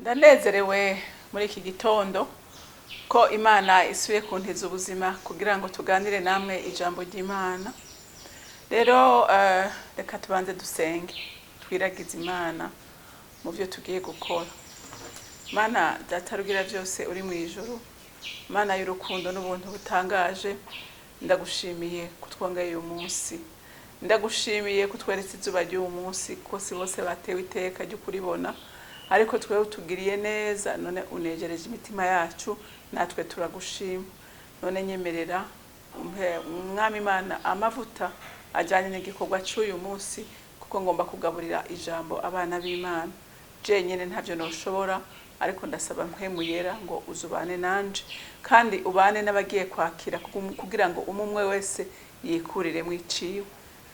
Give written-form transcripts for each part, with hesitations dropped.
Ndanezerewe muri iki gitondo ko Imana isubiye kuntiza ubuzima kugira ngo tuganire namwe ijambo ry'Imana. Rero reka tubanze dusenge, twiragize Imana mu byo tugiye gukora. Mana Data Rugira byose uri mu ijuru, Mana y'urukundo n'ubuntu butangaje, ndagushimiye kutwongeye uyu munsi, ndagushimiye kutweretse izuba ry'uyu munsi, ko si bose batewe iteka ryo kuribona, ariko twewe utugiriye neza, none unejereje imitima yacu, natwe turagushima. None nyemerera umpe, Umwami Imana, amavuta ajyanye n'igikorwa cy'uyu munsi, kuko ngomba kugaburira ijambo abana b'Imana. Jenyine ntabyo noshobora, ariko ndasaba Mpwemu Yera ngo uzubane nanje kandi ubane n'abagiye kwakira, kugira ngo umwe umwe wese yikurire mu iciwe.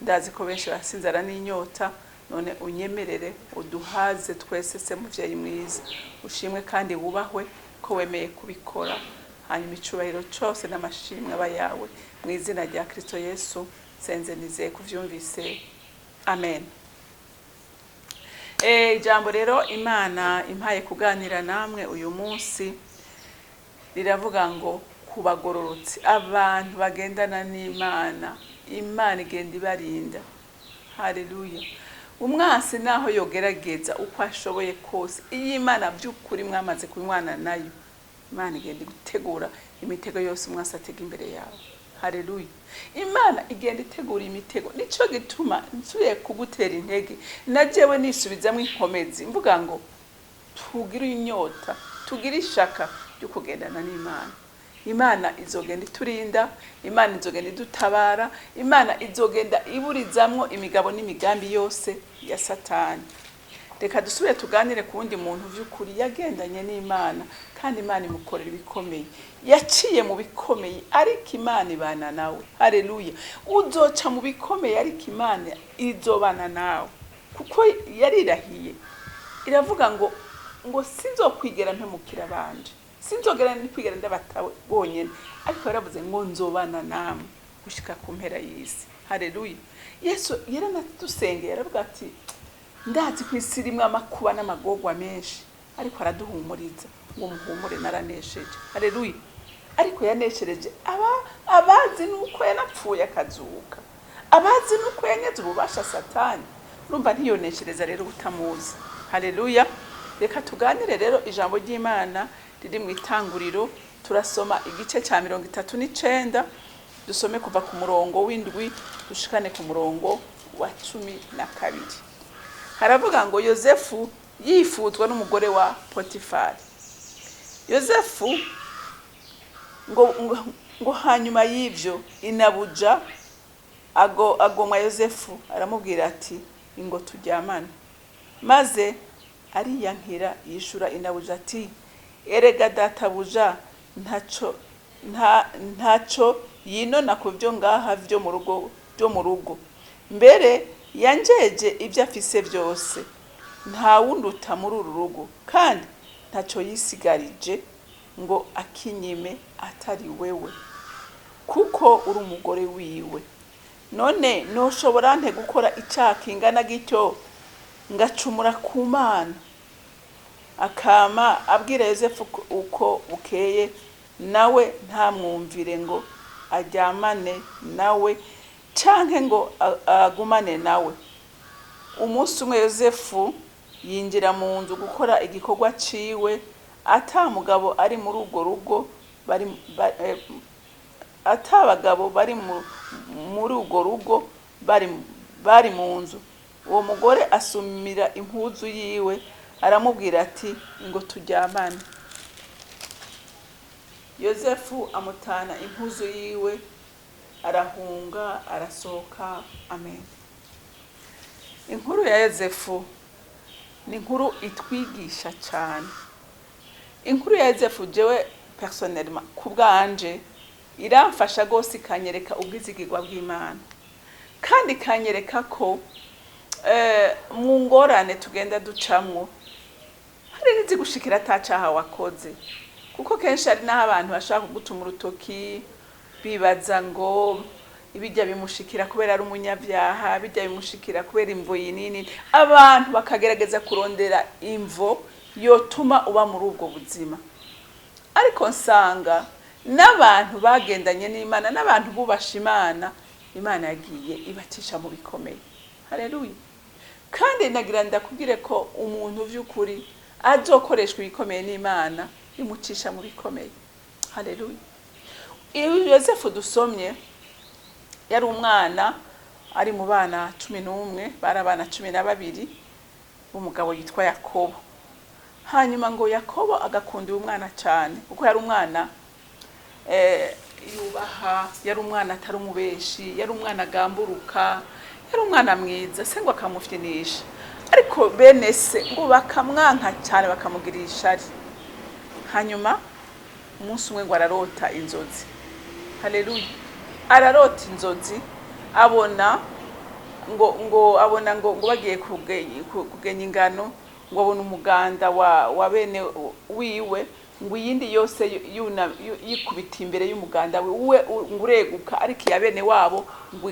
Ndazi ko benshi bafise inzara n'inyota, none unyemerere uduhaze twese. Se muvyeyi mwiza, ushimwe kandi wubahwe ko wemeye kubikora. Hanyuma icubahiro cose n'amashimwe aba yawe, mu izina rya Kristo Yesu senze nizeye kuvyumvise, amen. Ijambo rero Imana impaye kuganira namwe uyu munsi riravuga ngo kubagororotsi, abantu bagendana n'Imana, Imana igenda ibarinda. Haleluya! Umwasi naho yogerageza uko ashoboye kose, iyo Imana by'ukuri mwamaze kunywana nayo, Imana igenda gutegura imitego yose umwasi atega imbere yawe. Haleluya! Imana igenda itegura imitego. Nico gituma nsubiye kugutera intege, na jewe nisubizamwo inkomezi, mvuga ngo tugire inyota, tugire ishaka ryo kugendana n'Imana. Imana izogenda iturinda, Imana izogenda idutabara, Imana izogenda iburizamwo imigabo n'imigambi yose ya Satani. Reka dusubire tuganire ku wundi muntu vy'ukuri yagendanye n'Imana kandi Imana imukorera ibikomeye, yaciye mu bikomeye ariko Imana ibana nawe. Haleluya! Uzoca mu bikomeye ariko Imana izobana nawe, kuko yarirahiye iravuga ngo sinzokwigera mpemukira abanje, sinzogera kwigera ndabata bonyene, ariko yaravuze ngo nzobana namwe gushika ku mpera y'isi. Haleluya! Yesu yaranadusengeye, yaravuga ati ndazi ku isi rimwe amakuba n'amagorwa menshi, ariko araduhumuriza ngo muhumure, naranesheje. Haleluya! Ariko yaneshereje aba abazi nuko yanapfuye akazuka, abazi nuko yanyaze ububasha Satani. Urumva ntiyoneshereza rero utamuzi. Haleluya! Reka tuganire rero ijambo ry'Imana riri mu Itanguriro. Turasoma igice cya 39, dusome kuva ku murongo w'7 dushikane ku murongo wa 12. Haravuga ngo Yosefu yifuzwa n'umugore wa Potifari. Yosefu ngo hanyuma y'ivyo inabuja agomwa Yosefu, aramubwira ati ingo turyamane. Maze ariyankira, yishura inabuja ati erega databuja ntaco ntaco yinona ku byo ngaha byo mu rugo, mbere yanjeje ibyo afise byose. Nta wunduta muri uru rugo, kandi ntaco yisigarije ngo akinyime atari wewe, kuko uri umugore wiwe. None noshobora nte gukora icaha kingana gityo, ngacumura ku Mana? Akama abwira Yosefu uko bukeye, nawe ntamwumvire ngo aryamane nawe canke ngo agumane nawe. Umunsi umwe Yosefu yinjira mu nzu gukora igikorwa ciwe, ata mugabo ari muri urwo rugo bari ata bagabo bari muri urwo rugo bari mu nzu. Uwo mugore asumira impuzu yiwe, aramubwira ati ngo turyamane. Yosefu amutana impuzu yiwe, arahunga, arasohoka. Amen. Inkuru ya Yosefu ni inkuru itwigisha cyane. Inkuru ya Yosefu, jewe personnellement, ku bwanje, iramfasha rwose, ikanyereka ubwizigirwa bw'Imana kandi ikanyereka ko mu ngorane tugenda ducamwo hari n'izigushikira atacaha wakoze, kuko kenshi hari n'aho abantu bashaka kugutuma urutoki, bibaza ngo ibijya bimushikira kubera ari umunyabyaha, bijya bimushikira kubera imvo yinini. Abantu bakagerageza kurondera imvo. Yotuma uba muri ubwo buzima. Ariko nsanga n'abantu bagendanye n'Imana, n'abantu bubasha Imana, Imana yagiye ibacisha mu bikomeye. Haleluya! Kandi nagira ndakubwire ko umuntu vy'ukuri azokoreshwa ibikomeye n'Imana, imucisha mu bikomeye. Haleluya! Iyo Yosefu dusomye, yari umwana ari mu bana 11, bari abana 12 b'umugabo yitwa Yakobo. Hanyuma ngo Yakobo agakunda uyu mwana cyane, kuko yari umwana yubaha, yari umwana atari umubeshi, yari umwana agamburuka, yari umwana mwiza. Se ngo akamufyinisha, ariko bene se ngo bakamwanka cyane, bakamugirira ishari. Hanyuma umunsi umwe ngo ararota inzozi. Haleluya! Ararota inzozi, abona ngo abona ngo bagiye kugenya ingano, ngo abona umuganda wa bene wiwe, ngo iyindi yose yikubita imbere y'umuganda we, ngo ureguka, ariko iya bene wabo ngo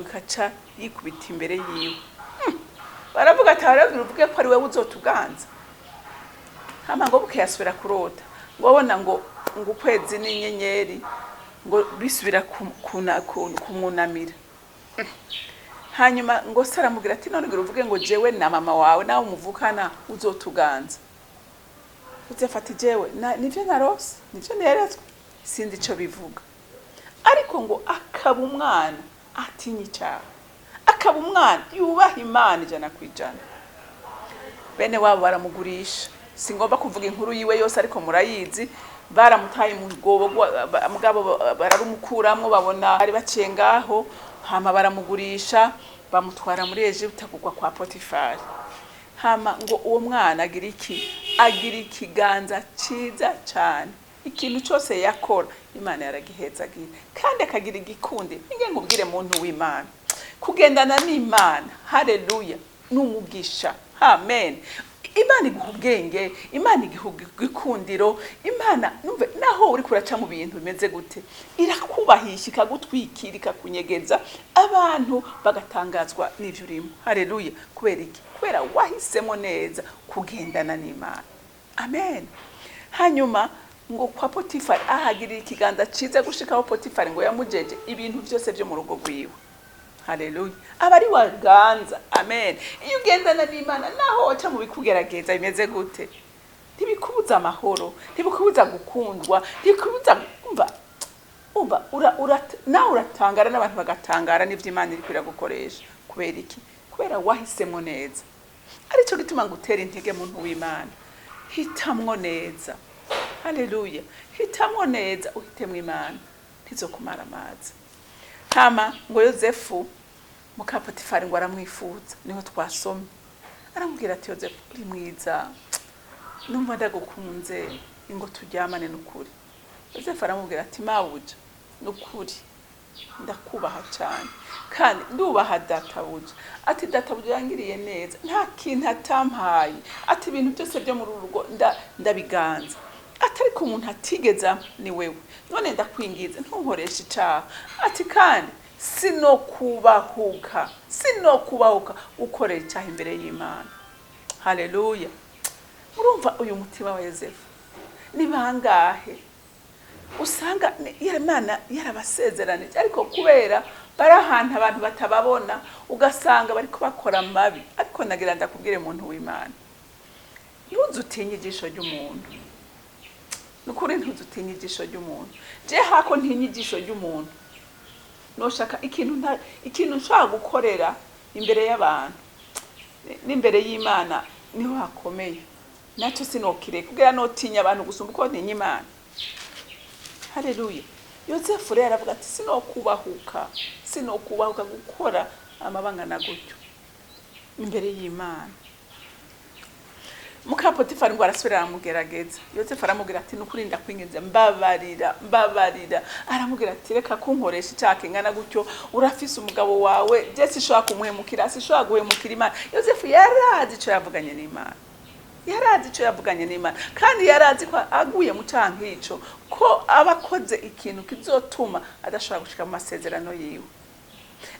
ikaca yikubita imbere yiwe. Baravuga ati: "Arabwira uvuge ko ari wewe uzotuganza." Hama ngo bukeye asubira kurota, ngo abona ngo ukwezi n'inyenyeri ngo bisubira kumwunamira. Hanyuma ngo se aramubwira ati: "None ngira uvuge ngo jewe na mama wawe nawe muvukana uzotuganza." Uzafata jewe nivyo narose, nivyo neretswe, sinzi ico bivuga. Ariko ngo akaba umwana atinya icyaha, akaba umwana yubaha Imana 100%. Bene wabo baramugurisha. Singomba kuvuga inkuru yiwe yose, ariko murayizi. Baramutaye mu rwobo, mugabo bararumukuramwo, babona bari baciye ngaho. Hama baramugurisha, bamutwara muri Egiputa kugwa kwa Potifari. Hama ngo uwo mwana agira iki? Agira ikiganza ciza cane. Ikintu cyose yakora, Imana yaragihezagira, kandi akagira igikundi. Ninge nkubwire, muntu w'Imana, kugendana n'Imana, haleluya, n'umugisha. Amen. Imana iguha ubwenge, Imana iguha igikundiro. Imana, numve, naho uri kuraca mu bintu bimeze gute, irakubahisha, ikagutwikira, ikakunyegeza, abantu bagatangazwa n'ivyo urimo. Haleluya! Kubera iki? Kubera wahisemo neza kugendana n'Imana. Amen. Hanyuma ngo kwa Potifari ahagirira ikiganza ciza, gushikaho Potifari ngo yamujeje ibintu byose byo mu rugo rwiwe. Haleluya! Aba ari waganza. Amen. Iyo ugendana n'Imana, naho waca mu bikugerageza bimeze gute, ntibikubuza amahoro, ntibikubuza gukundwa, ntibikubuza umva umva ura, ura, nawe uratangara n'abantu bagatangara n'ivyo Imana iriko iragukoresha. Kubera iki? Kubera wahisemo neza. Aricyo gituma ngutera intege, muntu w'Imana, hitamwo neza. Haleluya! Hitamwo neza, uhitemwo Imana, ntizokumara amazi. Hama ngo Yosefu, muka Potifari ngo aramwifuza. Niho twasomye. Aramubwira ati: "Yosefu, uri mwiza, numva ndagukunze, ingo turyamane." N'ukuri Yosefu aramubwira ati: "Mabuja, n'ukuri ndakubaha cyane, kandi ndubaha databuja." Ati: "Databuja yangiriye neza, nta kintu atampaye." Ati: "Ibintu byose byo muri uru rugo ndabiganza." Ati: "Ariko umuntu atigeze ampa ni wewe. None ndakwingize, ntunkoreshe icaha." Ati: "Kandi sinokubahuka gukorera icyaha imbere y'Imana." Haleluya! Murumva uyu mutima wa Yosefu? Ni bangahe usanga Imana yarabasezeranije, ariko kubera bari ahantu abantu batababona, ugasanga bariko bakora amabi? Ariko nagira ndakubwire, muntu w'Imana, ntuze utinye ijisho ry'umuntu. Nukuri ntuze utinye ijisho ry'umuntu. Je hako ntinye ijisho ry'umuntu, noshaka ikintu ikintu nshobora gukorera imbere y'abantu, n'imbere y'Imana niho hakomeye, nacyo sinokireka, kugira notinya abantu gusumba uko ntinya Imana. Haleluya! Yosefu rero aravuga ati: "Sinokubahuka gukora amabanga na gutyo imbere y'Imana." Muka Potifari ngo arasubira aramugerageza. Yosefu aramubwira ati: "Nukuri ndakwinginze, mbabarira, mbabarira." Aramubwira ati: "Reka kunkoresha icyaha kingana gutyo, urafise umugabo wawe, je sinshobora kumuhemukira, sinshobora guhemukira Imana." Yosefu yarazi ico yavuganye n'Imana, yarazi ico yavuganye n'Imana, kandi yarazi ko aguye mu cyaha nk'ico, ko aba akoze ikintu kizotuma adashobora gushika mu masezerano yiwe.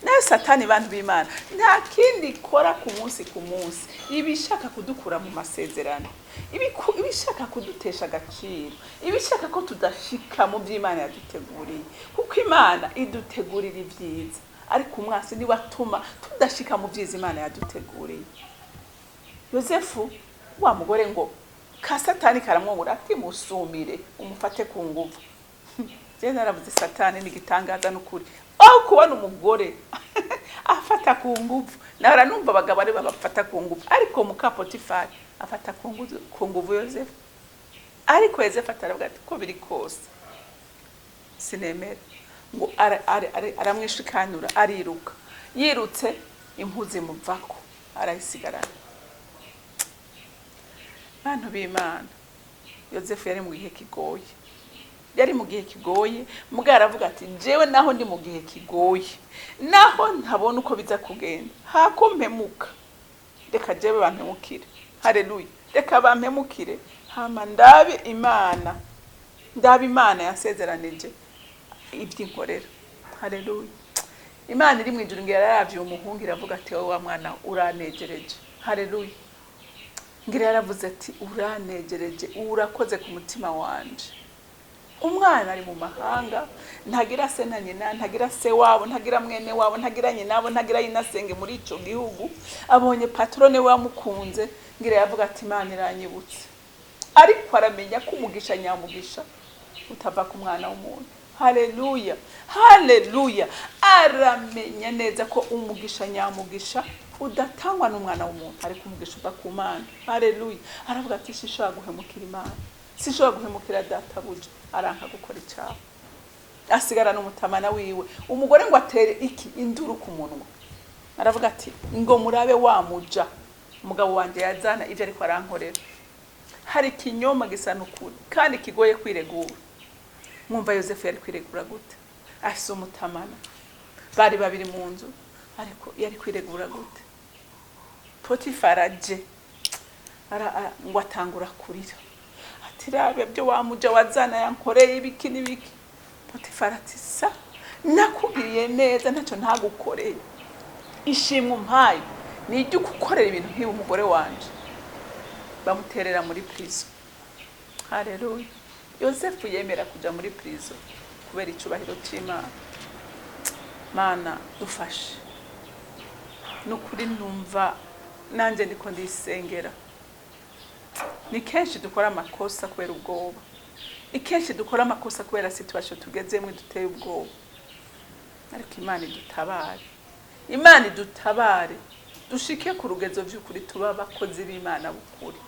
Nayo Satani, bantu b'Imana, nta kindi ikora ku munsi ku munsi, iba ishaka kudukura mu masezerano, iba ishaka kudutesha agaciro, iba ishaka ko tudashika mu by'Imana yaduteguriye, kuko Imana idutegurira ibyiza, ariko umwasi niwe atuma tudashika mu byiza Imana yaduteguriye. Yosefu, wa mugore ngo ka Satani karamwobura ati: "Musumire, umufate ku nguvu." Je naravuze, Satani ni igitangaza n'ukuri. Aho kubona umugore afata ku nguvu, nahora numva abagabo ari babafata ku nguvu, ariko muka Potifari afata ku nguvu Yosefu. Ariko Yosefu ataravuga ati: "Ko biri kose sinemera." Ngo aramwishikanura, ariruka. Yirutse, impuzu imuvako, arayisigarana. Bantu b'Imana, Yosefu yari mu gihe kigoye, yari mu gihe kigoye. Mugabo aravuga ati: "Jewe naho ndi mu gihe kigoye, naho ntabona uko biza kugenda, hako mpemuka, reka jewe bampemukire." Haleluya! Reka bampemukire, hama ndabe Imana, ndabe Imana yasezeranije iby'inkorera. Haleluya! Imana iri mu ijuru ngira yaravye umuhungu, iravuga ati: "Wowe wa mwana uranejereje." Haleluya! Ngira yaravuze ati: "Uranejereje, urakoze ku mutima wanje." Umwana ari mu mahanga, ntagira se na nyina, ntagira se wabo, ntagira mwene wabo, ntagira nyinabo, ntagira yinasenge muri ico gihugu. Abonye patrone we wamukunze, ngira yavuga ati: "Imana iranyibutse." Ariko aramenya ko umugisha nyamugisha utava ku mwana w'umuntu. Haleluya, haleluya! Aramenya neza ko umugisha nyamugisha udatangwa n'umwana w'umuntu, ariko umugisha uva ku Mana. Haleluya! Aravuga ati: "Sinshobora guhemukira Imana, sinshobora guhemukira databuja." Aranka gukora icyaha, asigarana umutamana wiwe. Umugore ngo atere iki induru ku munwa, aravuga ati: "Ngo murabe wa muja umugabo wanjye yazana, ibyo ariko arankorera." Hari ikinyoma gisa n'ukuri kandi kigoye kwiregura. Mwumva Yosefu yari kwiregura gute afise umutamana? Bari babiri mu nzu, ariko yari kwiregura gute? Potifara aje, ngo atangura kurira ati: "Rabe byo wa muja wazana yankoreye ibiki n'ibiki." Potifara ati: "Sa nakugiriye neza, ntacyo ntagukoreye, ishimwe umpaye ni iryo gukorera ibintu nk'ibi umugore wanje." Bamuterera muri prison. Haleluya! Yosefu yemera kuja muri prison kubera icubahiro c'Imana. Mana dufashe. Nukuri numva nanjye ndiko ndisengera. Ni kenshi dukora amakosa kubera ubwoba, ni kenshi dukora amakosa kubera situation tugezemo duteye ubwoba, ariko Imana idutabare, Imana idutabare, dushike ku rugezo vy'ukuri, tuba abakozi b'Imana b'ukuri,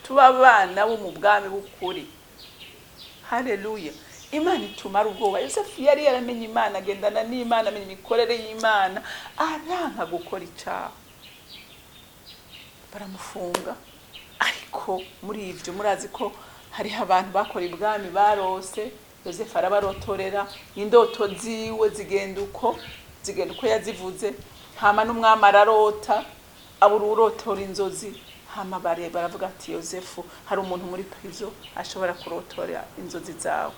tuba abana bo mu bwami b'ukuri. Haleluya! Imana itumara ubwoba. Yosefu yari yaramenye Imana, agendana n'Imana, amenya imikorere y'Imana, aranka gukora icaha, baramufunga. Ariko muri ivyo murazi ko hariho abantu bakora ibwami barose. Yosefu arabarotorera indoto ziwe, zigenda uko yazivuze. Hama n'umwami ararota, abura urotora inzozi. Hama baravuga ati: "Yosefu, hari umuntu muri prison ashobora kurotora inzozi zawe."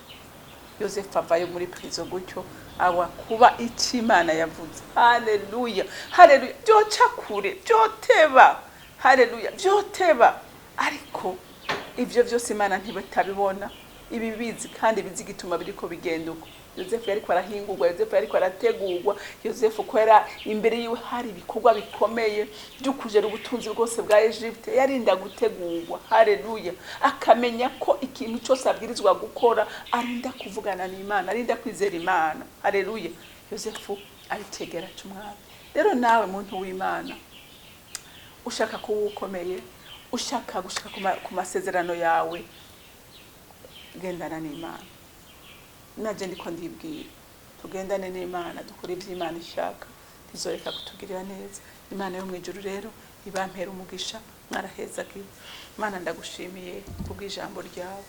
Yosefu avayo muri prison gutyo, aba kuba icyo Imana yavuze. Haleluya, haleluya! Byoca kure, byoteba, haleluya, byoteba, ariko ibyo byose Imana ntibatabibona, ibi bizi kandi bizi igituma biriko bigenda uko. Yosefu yariko arahingurwa, Yosefu yariko arategurwa. Yosefu ko yari imbere yiwe hari ibikorwa bikomeye byo kujera ubutunzi bwose bwa Egypte, yarinda gutegurwa. Haleluya! Akamenya ko ikintu cyose abwirizwa gukora arinda kuvugana n'Imana, arinda kwizera Imana. Haleluya! Yosefu aritegera cy'umwami. Rero nawe muntu w'Imana, ushaka kuba ukomeye, ushaka gushika ku masezerano yawe, gendana n'Imana. Naje ndiko ndibwira, tugendane n'Imana, dukore ibyo Imana ishaka, ntizoreka kutugirira neza. Imana yo mu ijuru rero ibampera umugisha. Mwarahezagiwe. Imana, ndagushimiye kubw'ijambo ryawe.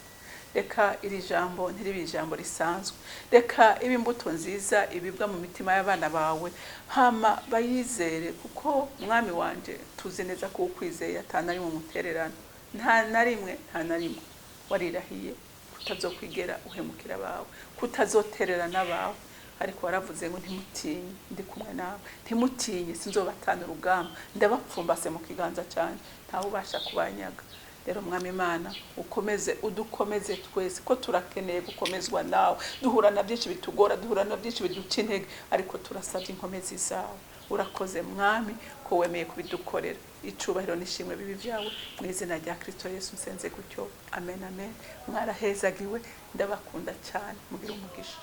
Reka iri jambo ntiribe ijambo risanzwe, reka ibe imbuto nziza ibibwa mu mitima y'abana bawe, hama bayizere, kuko mwami wanje tuzi neza ko ukwizeye atana ari mu mutererano. Nta na rimwe, nta na rimwe warirahiye kutazokwigera uhemukira abawe, kutazotererana abawe. Ariko waravuze ngo ntimutinye, ndi kumwe nawe, ntimutinye, sinzobatana urugamba, ndabapfumbase mu kiganza cyane, ntawe ubasha kubanyaga. Rero Mwami Imana, ukomeze udukomeze twese, ko turakeneye gukomezwa nawe. Duhura na byinshi bitugora, duhura na byinshi biduca intege, ariko turasabye inkomezi zawe. Urakoze Mwami ko wemeye kubidukorera. Icubahiro n'ishimwe bibi byawe, mu izina rya Kristo Yesu nsenze gutyo, amen, amen. Mwarahezagiwe, ndabakunda cyane, mugire umugisha.